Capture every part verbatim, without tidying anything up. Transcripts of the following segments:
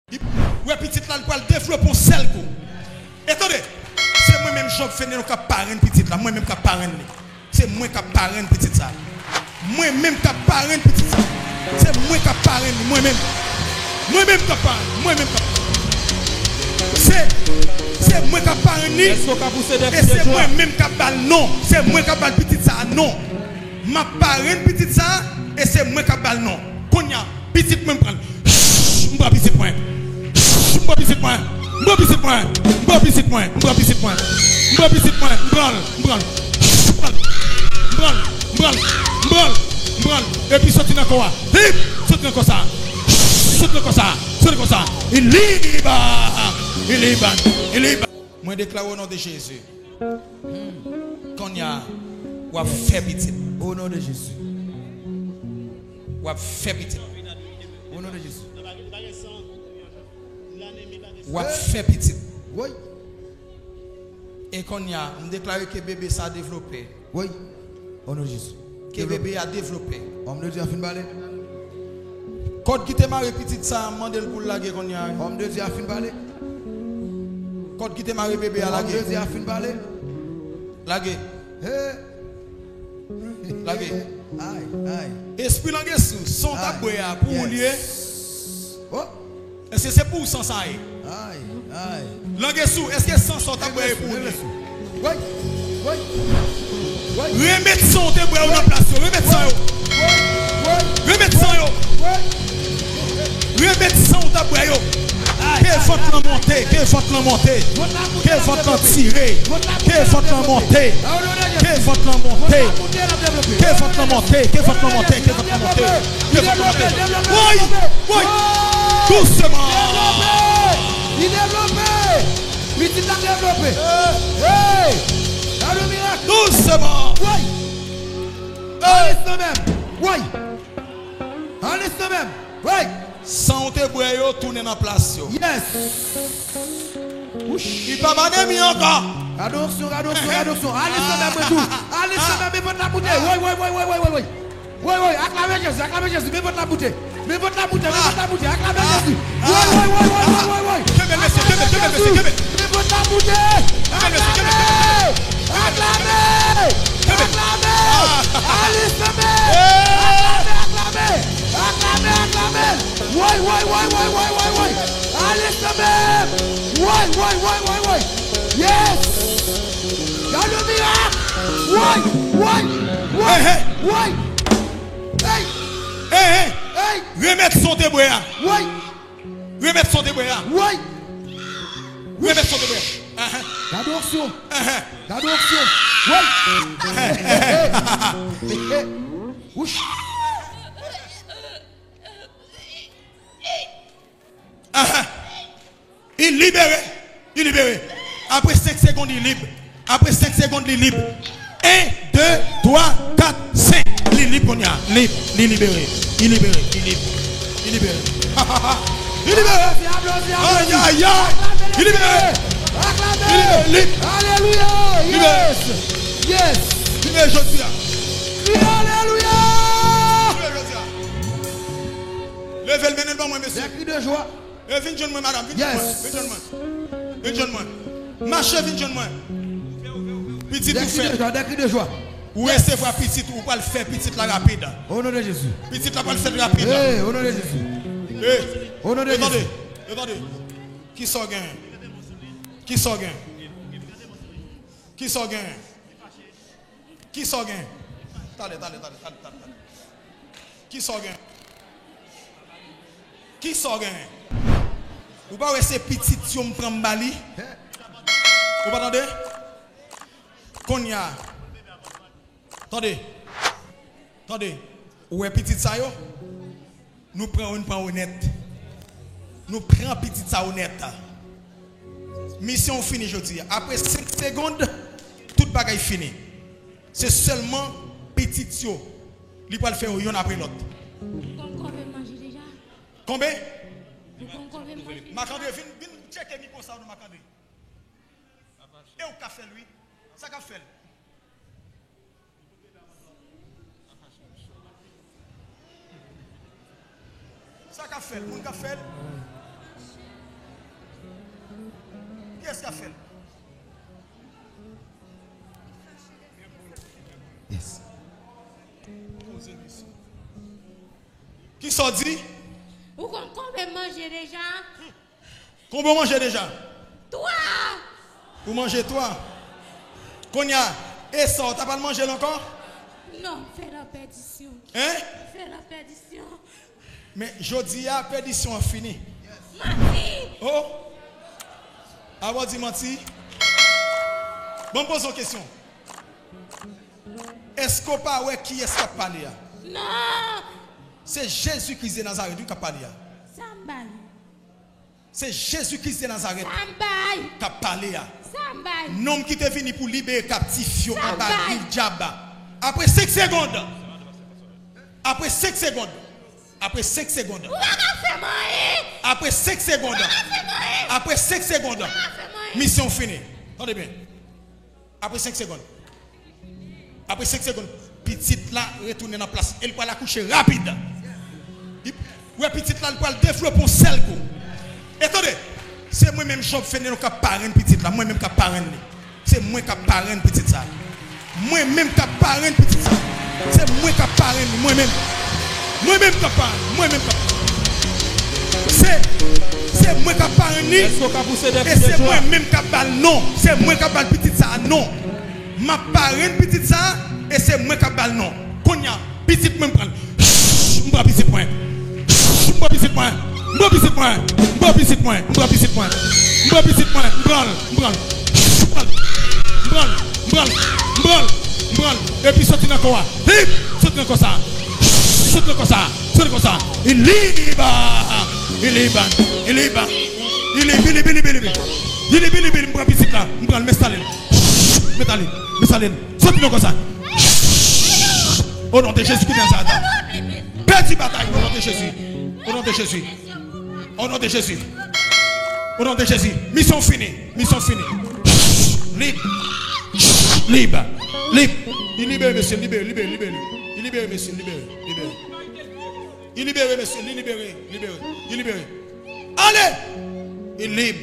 Li wè pitit la, li pral devlope yon sèl kou. E tande, se mwen menm Job Fenelon k ap parenn pitit la, mwen menm k ap parenn li. Se mwen k ap parenn pitit sa. Mwen menm k ap parenn pitit sa. Se mwen k ap parenn li, mwen menm. Mwen menm k ap parenn, mwen menm k ap parenn. Se, se mwen k ap parenn li. Èske w ka pouse de pye jwa? E se mwen menm k ap ba l non. Se mwen k ap ba l pitit sa a non. M ap parenn pitit sa a, e se mwen k ap ba l non. Kounye a, pitit mwen m pran l. Shh, m pran pitit mwen. Shh, m pran pitit mwen. M pran pitit mwen. M pran pitit mwen. M pran pitit mwen. M pran pitit mwen. M pran l. M pran l. Shh, m pran l. M pran l. M pran l. M pran l. M pran l. Epi soti nan kò a. Hip! Soti nan kò sa. Shh, soti nan kò sa. Soti nan kò sa. Iliba. Iliba. Iliba. Mwen deklare o non de Jezi. Kounye a, w ap fè pitit. O non de Jezi. W ap fè pitit. O non de Jezi. W ap fè pitit. Woy. E kounye a, m deklare ke bebe sa devlope. Woy. O non de Jezi. Ke bebe a devlope. Òm de Dye a fin pale. Kòd ki te mare pitit sa a, m mande l pou l lage kounye a. Òm de Dye a fin pale. Kòd ki te mare bebe a lage. Òm de Dye a fin pale. Lage. He. Lage. Ay, ay. Espri Langesou, san w t ap bwè a, pou ou li ye? Oh. Èske se pou ou san sa ye? Ay, ay. Langesou, èske san sa w t ap bwè a ye pou ou li ye? Woy, woy, woy. Remet san w te bwè yo nan plas yo. Remet san yo. Woy, woy, woy. Remet san yo. Woy. Remet san w t ap bwè yo. Ke vant lan monte, ke vant lan monte. Ke vant lan tire. Ke vant lan monte. Ke vant lan monte. Ke vant lan monte. Ke vant lan monte. Ke vant lan monte. Ke vant lan monte. Woy! Woy! Dousman! Li devlope! Pitit la devlope! Hey! Gade yon mirak! Dousman! Woy! Hey! Anlis nan menm! Woy! Anlis nan menm! Woy! San w te bwè yo tounen nan plas yo. Yes! Wouch! Li pa ba anemi ankò. Gade onksyon, gade onksyon, gade onksyon. Anlis nan menm mwen tou. Anlis nan menm, men vant la moute. Woy, woy, woy. Woy, woy, aklame Jezi, aklame Jezi. Men vant la moute. Men vant la moute, men vant la moute. Aklame Jezi. Woy, woy, woy. Kenbe l, mesye, kenbe l, kenbe l, mesye, kenbe l. Men vant la moute. Kenbe l, mesye, kenbe l, kenbe l. Aklame! Aklame! Aklame! Anlis nan menm! Aklame, aklame! Aklame, aklame! Woy, woy, woy! Anlis nan menm! Woy, woy, woy, woy, woy! Yes! Gade yon mirak! Woy, woy, woy, woy! Hey! Hey, hey! Hey! Remet san w te bwè a. Woy! Remet san w te bwè a. Woy! Remet san w te bwè a. Ahan. Gade onksyon. Ahan. Gade onksyon. Woy! Ahan. Wouch! Ahan. Li libere. Li libere. Apre senk segonn, li lib. Apre senk segonn, li lib. En, de, twa, kat, senk. Li lib kounye a. Lib. Li libere. Li libere. Li lib. Li libere. Li libere. Ay, ay, ay. Li libere. Li libere. Lib. Alelouya. Libere. Yes. Yes. Libere jodi a. Kriye alelouya. Libere jodi a. Leve l, mennen l ban mwen, mesye. Des cris de joie. E vin jwenn mwen, madanm, vin jwenn mwen, vin jwenn mwen. Vin jwenn mwen. Mache, vin jwenn mwen. Pitit ou fèt. Des cris de joie, des cris de joie. Ou resevwa pitit, ou pral fè pitit la rapid. Au nom de Jésus. Pitit la pral fèt rapid. Hey, au nom de Jésus. Hey. Au nom de Jésus. E tande, e tande. Kisa w gen? Kisa w gen? Kisa w gen? Kisa w gen? Talè, talè, talè, talè, talè, talè. Kisa w gen? Kisa w gen? Ou pa wè se pitit yo m pran m ba li? Ou pa tande? Kounye a. Tande. Tande. Ou wè pitit sa yo? Nou pran yo, nou pran yo nèt. Nou pran pitit sa yo nèt. Misyon w fini jodi a. Apre senk segonn, tout bagay fini. Se sèlman pitit yo. Li pral fè yo yonn apre lòt. Ou konn konbyen m manje deja? Konbyen? Ou konn konbyen m manje deja? Marc André, vin, vin tcheke mikwo sa w non, Marc André. E ou ka fè l, wi. Sa k ap fè l? Sa k ap fè l? Moun k ap fè l? Kiyès k ap fè l? Yes. Kisa w di? Ou konn konbyen m manje deja? Konbyen w manje deja? Twa! Ou manje twa? Kounye a, e sa w ta pral manje l ankò? Non, m fè l an pèdisyon. Hein? M fè l an pèdisyon. Men jodi a, pèdisyon an fini. Manti! Oh! Avan w di manti, ban m poze w kesyon. Èske w pa wè kiyès k ap pale a? Non! Se Jezi Kris de Nazarèt, wi, k ap pale a. Sa m bay? Se Jezi Kris de Nazarèt k ap pale a. Nonm ki te vini pou libere kaptif yo anba grif dyab. Apre senk segonn, apre senk segonn, apre senk segonn, apre senk segonn, apre senk segonn, misyon fini. Tande byen. Apre senk segonn. Apre senk segonn, pitit la retounen nan plas. E l pral akouche rapid. Li, wè pitit la, l pral devlope yon sèl kou. E tande, se mwen menm Job Fenelon k ap parenn pitit la. Mwen menm k ap parenn li. Se mwen k ap parenn pitit sa. Mwen menm k ap parenn pitit sa. Se mwen k ap parenn li, mwen menm. Mwen menm k ap parenn, mwen menm k ap. Se, se mwen k ap parenn li. Èske w ka pouse de e se pye mwen menm k ap ba l non. Se mwen k ap ba l pitit sa a non. M ap parenn pitit sa a, e se mwen k ap ba l non. Kounye a, pitit mwen m pran l. M pran pitit mwen. M pran pitit mwen. M pran pitit mwen. M pran pitit mwen. M pran pitit mwen. M pran pitit mwen. M pran l. M pran l. M pran l. M pran l. M pran l. M pran l. M pran l. Epi soti nan kò a. Hip! Soti nan kò sa. Soti nan kò sa. Soti nan kò sa. Il liba. Il liba. Il liba. Il liba. Il liba. Il liba. Il liba. Il liba. Il liba. M pran pitit la. M pran l. M enstale l. M enstale l. M enstale l. Soti nan kò sa. O non de Jezi ki Nazarèt. Pèdi batay o non de Jezi. O non de Jezi. O non de Jezi. O non de Jezi. Misyon fini. Misyon fini. Lib. Lib. Lib. Li libere, mesye. Libere, libere, libere. Li libere, mesye. Libere, libere. Li libere, mesye. Li libere, libere. Li libere. Ale! Li lib.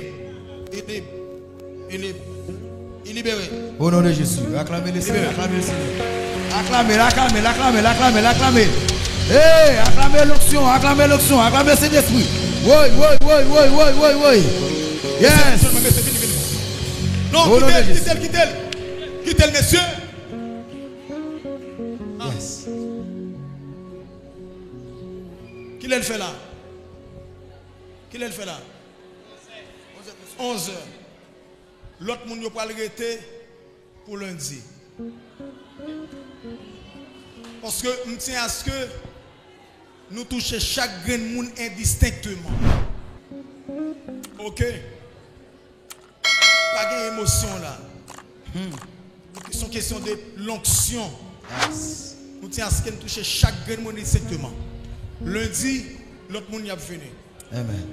Li lib. Li lib. Li libere. O non de Jezi, aklame le Senyè, aklame le Senyè. Aklame l, aklame l, aklame l, aklame l, aklame l. Hey, aklame lonksyon, aklame lonksyon, aklame Sentespri. Woy, woy, woy, woy, woy, woy, woy. Yes. Mesye, vini, vini. Non, kite l, kite l, kite l. Kite l, mesye. Yes. Kilè l fè la? Kilè l fè la? Onzè. Lòt moun yo pral rete pou lendi. Paske m tyen aske nou touche chak grenn moun endistenkteman. Oke? Pa gen emosyon la. Hmm. Se yon kesyon de lonksyon. Yes. Nou tyen aske n touche chak grenn moun endistenkteman. Lendi, lòt moun y ap vini. Amen.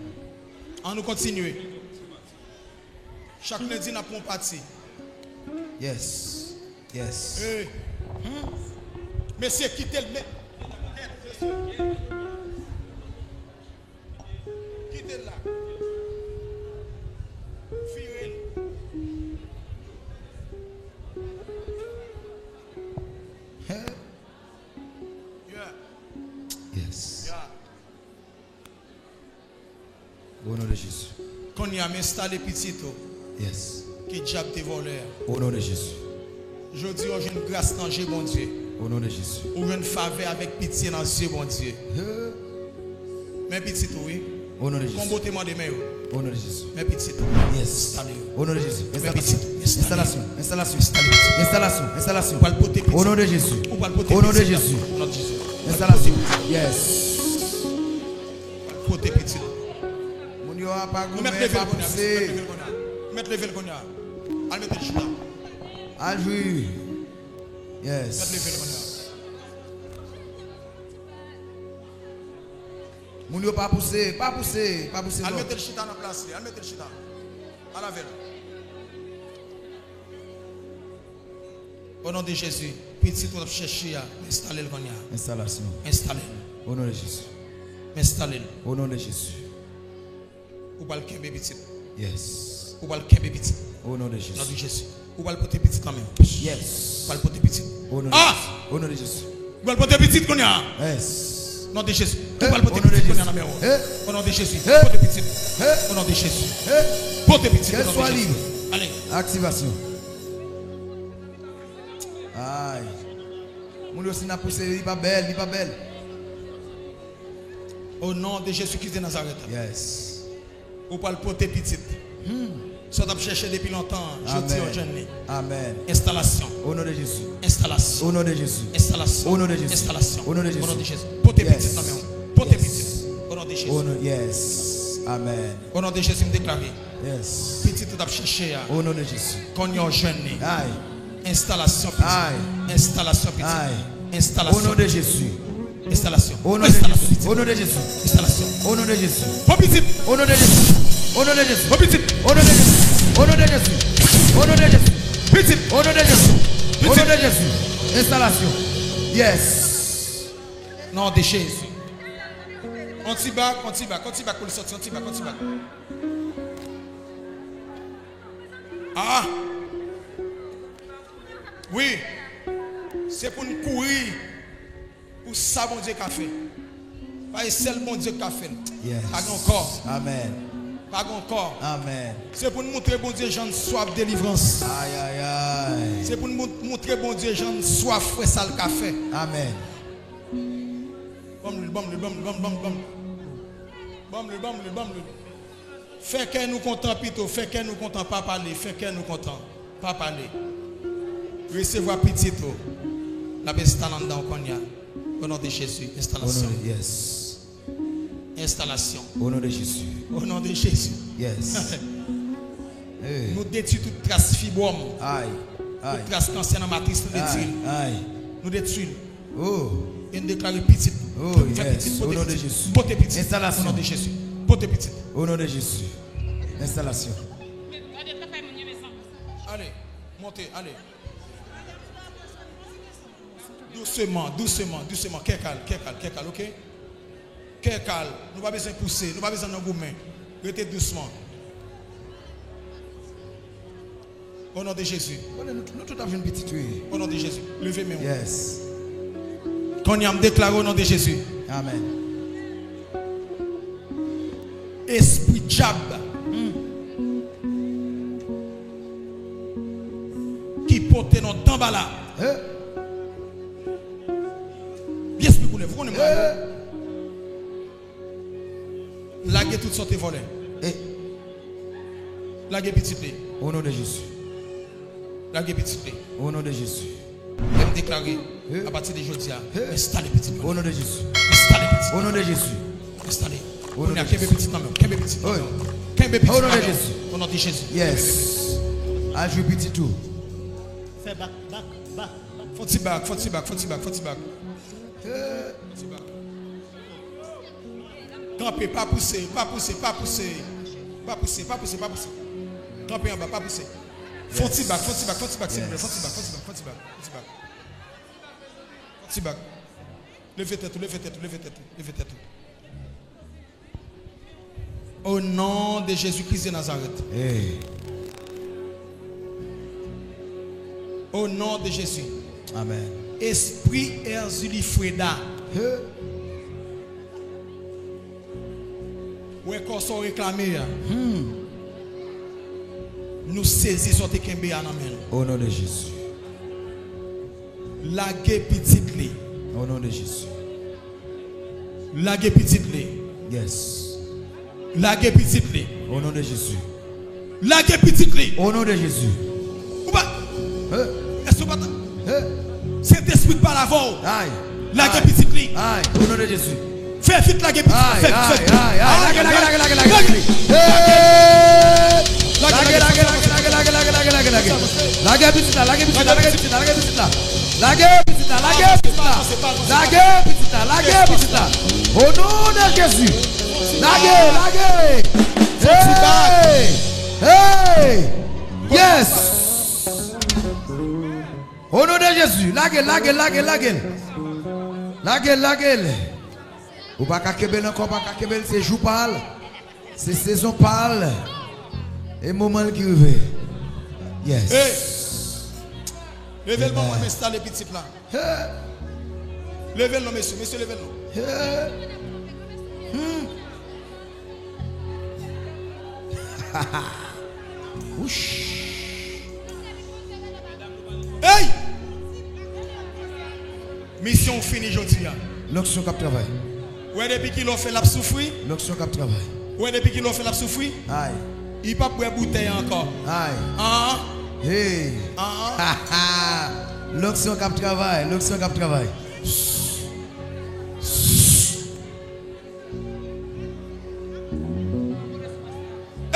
An nou kontinye. Chak lendi, n ap pran yon pati. Yes. Yes. Hey. Hmm. Mesye, kite l. Me- Kite l la. Vire l. Yeah. Yes. Yeah. O non de Jezi. Kounye a, m enstale pitit ou. Yes. Ke dyab te vòlè a. O non de Jezi. Jodi a, w jwenn gras nan je Bondye. O non de Jezi. Ou jwenn favè avèk pitye nan zye Bondye. He. Men pitit ou, wi. O non de Jezi. Konbo te mande men yo. O non de Jezi. Men pitit ou. Yes. Enstale yo. O non de Jezi. Men pitit ou. Enstalasyon. Enstalasyon. Enstalasyon. Enstalasyon. Enstalasyon. Enstalasyon. Ou pral pote pitit. O non de Jezi. Ou pral pote pitit. O non de Jezi. O non de Jezi. Enstalasyon. Yes. Kote pitit. Moun yo a pa goumen, pa pouse. Ou mèt leve l kounye a. Al mete l chita. Al jwi. Yes. Ou mèt leve l kounye a. Moun yo pa pouse, pa pouse, pa pouse. Al mete l chita nan plas li. Al mete l chita. Al avè l. O non de Jezi, pitit ou t ap chèche a, m enstale l kounye a. Enstalasyon. M enstale l. O non de Jezi. M enstale l. O non de Jezi. Ou pral kenbe pitit. Yes. Ou pral kenbe pitit. O non de Jezi. Nan de Jezi. Ou pral pote pitit nan men w. Yes. Ou pral pote pitit. O non de Jezi. O non de Jezi. Ou pral pote pitit kounye a. Yes. Non de Jezi. Ou pral pote pitit kounye a nan men w. O non de Jezi. Pote pitit. O non de Jezi. Pote pitit o non de Jezi. Ale. Aktivasyon. Ay. Moun yo si n ap pouse, li pa bèl, li pa bèl. O non de Jezi Kris de Nazarèt. Yes. Ou pral pote pitit. Sa w t ap chèche depi lontan, jodi a w jwenn li. Amèn. Enstalasyon. O non de Jezi. Enstalasyon. O non de Jezi. Enstalasyon. O non de Jezi. Enstalasyon. O non de Jezi. O non de Jezi. Pote pitit nan men w. Pote pitit. O non de Jezi. O non, yes. Amèn. O non de Jezi, m deklare. Yes. Pitit ou t ap chèche a. O non de Jezi. Kounye a w jwenn li. Ay. Enstalasyon pitit. Ay. Enstalasyon pitit. Ay. Enstalasyon. O non de Jezi. Enstalasyon. O non de Jezi. O non de Jezi. Enstalasyon. O non de Jezi. Pran pitit. O non de Jezi. O non de Jezi. Pran pitit. O non de Jezi. O non de Jezi. O non de Jezi. Pitit. O non de Jezi. O non de Jezi. Enstalasyon. Yes. Non de Jezi. On ti bak, on ti bak, on ti bak pou l soti, on ti bak, on ti bak. Ah! Wi. Se pou n kouri pou sa Bondye ka fè. Paske sèl Bondye k ka fè l. Yes. Pa gen ankò. Amèn. Pa gen ankò. Amèn. Se pou n montre Bondye jan n swaf delivrans. Ay, ay, ay. Se pou n mou-, montre Bondye jan n swaf wè sa l ka fè. Amèn. Banm lwil, banm lwil, banm lwil, banm, banm, banm. Banm lwil, banm lwil, banm lwil. Fè kè nou kontan pito, fè kè nou kontan, pa pale, fè kè nou kontan, pa pale. Resevwa pitit ou. L ap enstale anndan w kounye a. O non de Jezi, enstalasyon. O non de, yes. Enstalasyon. O non de Jezi. O non de Jezi. Yes. Hey. Nou detwi tout tras fibwòm. Ay, ay. Tout tras kansè nan matris, nou detwi l. Ay, ay. Nou detwi l. Oh. E n deklare pitit. Oh, yes. Fè pitit, pote pitit. O non de Jezi. Pote pitit. Enstalasyon. O non de Jezi. Pote pitit. O non de Jezi. Enstalasyon. Ale, monte, ale. Douseman, douseman, douseman. Kè kal, kè kal, kè kal, oke? Kè kal. Nou pa bezwen pouse, nou pa bezwen nan goumen. Rete dousman. O non de Jezi. Konnen nou, nou tout ap jwenn pitit, wi. O non de Jezi. Leve men w. Yes. Kounye a, m deklare o non de Jezi. Amèn. Espri dyab. Hmm. Ki pote non danbala. He. Vye espri koulèv, ou konnen mwen. He. Lage tout sa w te vòlè. E. Lage pitit li. O non de Jezi. Lage pitit li. O non de Jezi. E m deklare, e, apati de jodi a, e, enstale pitit mwen. O non de Jezi. Enstale pitit mwen. O non de Jezi. Enstale. O non de Jezi. Kounye a, kenbe pitit nan men w. Kenbe pitit nan men w. Kenbe pitit nan men w. O non de Jezi. O non de Jezi. Yes. Al jwi pitit ou. Fè bak, bak, bak, bak. Fon ti bak, fon ti bak, fon ti bak, fon ti bak. Fon ti bak. Kanpe, pa pouse, pa pouse, pa pouse. Pa pouse, pa pouse, pa pouse. Kanpe anba, pa pouse. Fon ti bak, fon ti bak, fon ti bak, silvouplè. Fon ti bak, fon ti bak, fon ti bak, fon ti bak. Fon ti bak. Leve tèt ou, leve tèt ou, leve tèt ou, leve tèt ou. O non de Jezi Kris de Nazarèt. Hey. O non de Jezi. Amèn. Espri Erzili Freda. He. Wè kò sa w reklame a. Hmm. Nou sezi sa w te kenbe a nan men l. O non de Jezi. Lage pitit li. O non de Jezi. Lage pitit li. Yes. Lage pitit li. O non de Jezi. Lage pitit li. O non de Jezi. Ou pa. He. Èske ou pa ta. He. Sentespri k pale avè w. Ay. Lage pitit li. Ay. O non de Jezi. Fè vit lage pitit la. Fè vit, fè vit. Ay, ay, ay. Lage, lage, lage, lage, lage. Lage. Lage, lage, lage, lage. Lage pitit la, lage pitit la, lage pitit la, lage pitit la. Lage pitit la, lage pitit la. Lage pitit la, lage pitit la. O non de Jezi. Lage, lage. Hey! Hey! Yes! O non de Jezi, lage l, lage l, lage l, lage l. Lage l, lage l. Ou pa ka kenbe l ankò, ou pa ka kenbe l, se jou pa l. Se sezon pa l. E moman l ki rive. Yes. Hey! Leve l ban mwen, m enstale pitit la. Hey! Leve l non, mesye. Mesye, leve l non. Hey! Hmm. Wouch! Hey! Misyon w fini jodi a. Lonksyon k ap travay. Ou wè depi kilè w fè l ap soufri? Lonksyon k ap travay. Ou wè depi kilè w fè l ap soufri? Ay. Li p ap bwè boutèy ankò. Ay. An. Hey. An. Lonksyon k ap travay. Lonksyon k ap travay.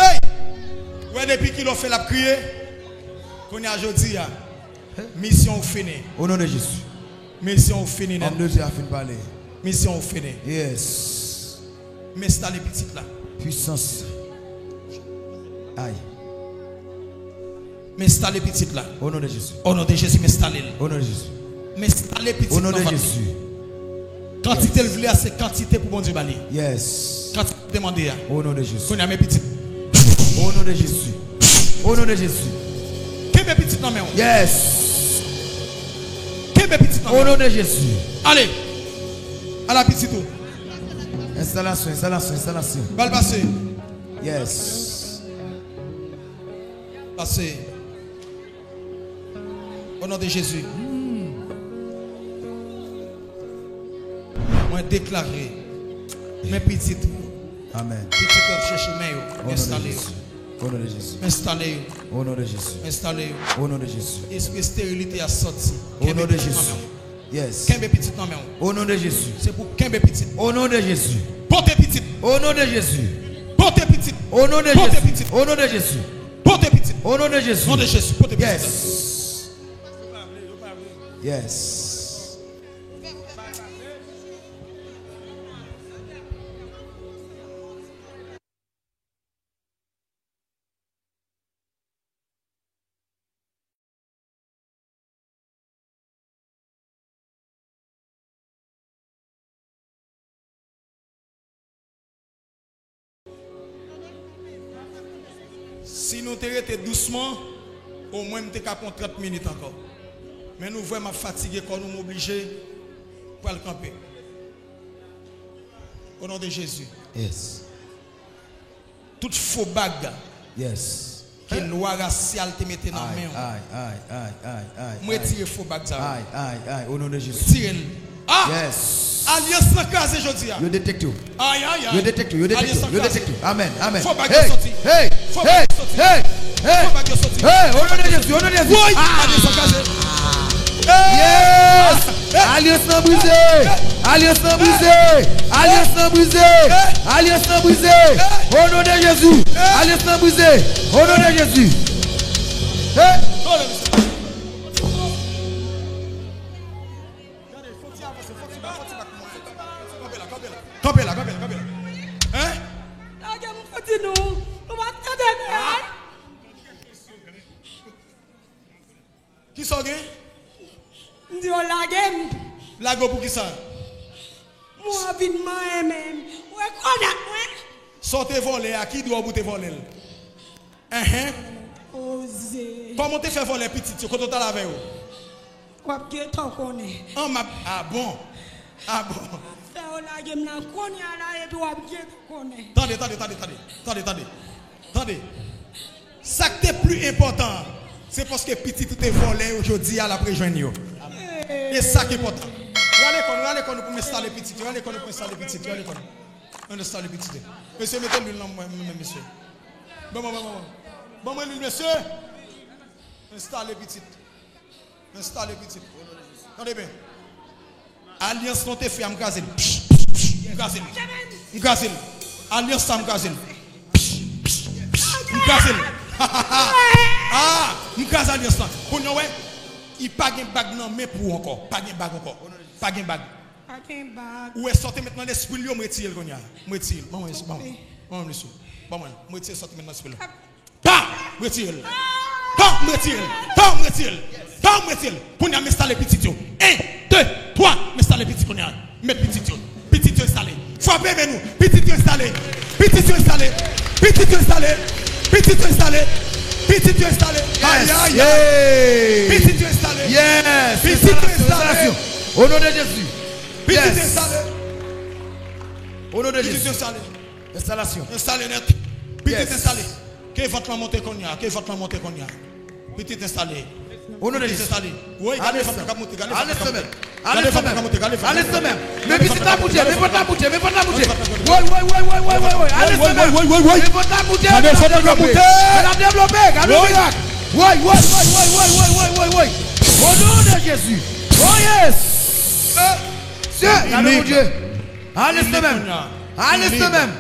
Hey! Ou wè depi kilè w fè l ap kriye? Kounye a jodi a. Misyon w fini. Au nom de Jésus. Misyon w fini nèt. Homme de Dieu a fin pale. Misyon w fini. Yes. M enstale pitit la. Puissance. Ay. M enstale pitit la. Au nom de Jésus. O non de Jezi, m enstale l. Au nom de Jésus. M enstale pitit nan vant li. Au nom de Jésus. Kantite l vle a, se kantite pou Bondye ba li. Yes. Kantite l te mande a. Au nom de Jésus. Kounye a, men pitit. Au nom de Jésus. Au nom de Jésus. Kenbe pitit nan men w. Yes. Kenbe pitit nan men w. Au nom de Jésus. Ale. Ala pitit ou. Enstalasyon, enstalasyon, enstalasyon. Ba l pase. Yes. Pase. O non de Jezi. Mwen deklare, men pitit ou. Amen. Pitit ou ap chèche men yo. M enstale yo. Au nom de Jésus. M enstale yo. Au nom de Jésus. M enstale yo. Au nom de Jésus. Espri esterilite a sòti. Au nom de Jésus. Yes. Kenbe pitit nan men w. Au nom de Jésus. Se pou kenbe pitit. Au nom de Jésus. Pote pitit. Au nom de Jésus. Pote pitit. Au nom de Jésus. Pote pitit. Au nom de Jésus. Pote pitit. Au nom de Jésus. Non de Jezi, pote pitit. Yes. Yes. Si nou te rete dousman, omwen m te ka pran trant minit ankò. Men nou vwè m ap fatige kò nou, m oblije pral kanpe. O non de Jezi. Yes. Tout fo bag ke lwa rasyal te mete nan men w. Ay, ay, ay, ay, ay, ay. M retire fo bag sa yo. Ay, ay, ay, o non de Jezi. Retire l. Ah! Yes. Alyans lan kraze jodi a. Yo detekte w. Ay, ay, ay. Yo detekte w, yo detekte w, yo detekte w. Amen, amen. Fo bag yo soti. Hey, fo bag yo soti. Hey, hey, fo bag yo soti. Hey, o non de Jezi, o non de Jezi. Woy! Ah! Alyans lan kraze. Yes! Alyans lan brize! Alyans lan brize! Alyans lan brize! Alyans lan brize! O non de Jezi! Alyans lan brize! O non de Jezi! Hey! Kanpe la, kanpe la, kanpe la, kanpe la. Hein? Lage m fouti nou. Nou pa tande mwen. Kisa w gen? M di yo lage m. Lage w pou kisa? Mwen anvi manyen men m. Ou rekonèt mwen? Sa w te vòlè a, ki dwa w pou te vòlè l? Enhen. Poze. Kòman w te fè vòlè pitit yo? Kote w t al avè yo? W ap gentan konnen. An m ap, a bon? A bon? W ap fè yo lage m nan kounye a la epi w ap gentan konnen. Tande, tande, tande, tande. Tande, tande. Tande. Sa k te pli enpòtan an, se paske pitit ou te vòlè yo, jodi a l ap rejwenn yo. E sa k enpòtan. Rale kò nou, rale kò nou pou m enstale pitit yo, rale kò nou pou m enstale pitit yo, rale kò nou. Ann enstale pitit yo. Mesye, mete lwil nan mwen, mwen menm, mesye. Ban mwen, ban mwen, ban mwen. Ban mwen lwil, mesye. Enstale pitit. Enstale pitit. Tande byen. Alyans nou te fè a, m kraze l. M kraze l. M kraze l. Alyans sa, m kraze l. M kraze l. Ah, m kraze alyans la. Kounye a, w wè, li pa gen bag nan men pou ou ankò. Pa gen bag ankò. Pa gen bag. Pa gen bag. Ou wè sa w te met nan lespri l yo, m retire l kounye a. M retire l. Ban mwen, ban mwen. Ban mwen, mesye. Ban mwen. M retire sa w te met nan lespri l. Pa! M retire l. Pa! M retire l. Pa! M retire l. Pa! M retire l. Kounye a, m enstale pitit yo. En, de, twa. M enstale pitit kounye a. M met pitit yo. Pitit yo enstale. Frape men nou. Pitit yo enstale. Pitit yo enstale. Pitit yo enstale. Pitit yo enstale. Pitit yo enstale. Yes. Ay, ay, ay. Pitit yo enstale. Yes. Pitit yo enstale. Au nom de Jésus. Pitit yo enstale. Au nom de Jésus. Pitit yo enstale. Installation. Enstale nèt. Pitit enstale. Ke vant lan monte kounye a. Ke vant lan monte kounye a. Pitit enstale. Au nom de Jésus. Wi, gade vant lan k ap monte, gade vant lan k ap monte. Gade vant lan k ap monte, gade vant lan k ap monte. Men pitit la bouje, men vant la bouje, men vant la bouje. Woy, woy, woy, woy, woy, woy, woy. Ale se menm. Men vant la bouje, men vant la bouje. Gade vant lan k ap monte. Gade devlope, gade mirak. Woy, woy, woy. Au nom de Jésus. Oh yes. Gade Bondye. Ale se menm. Ale se menm.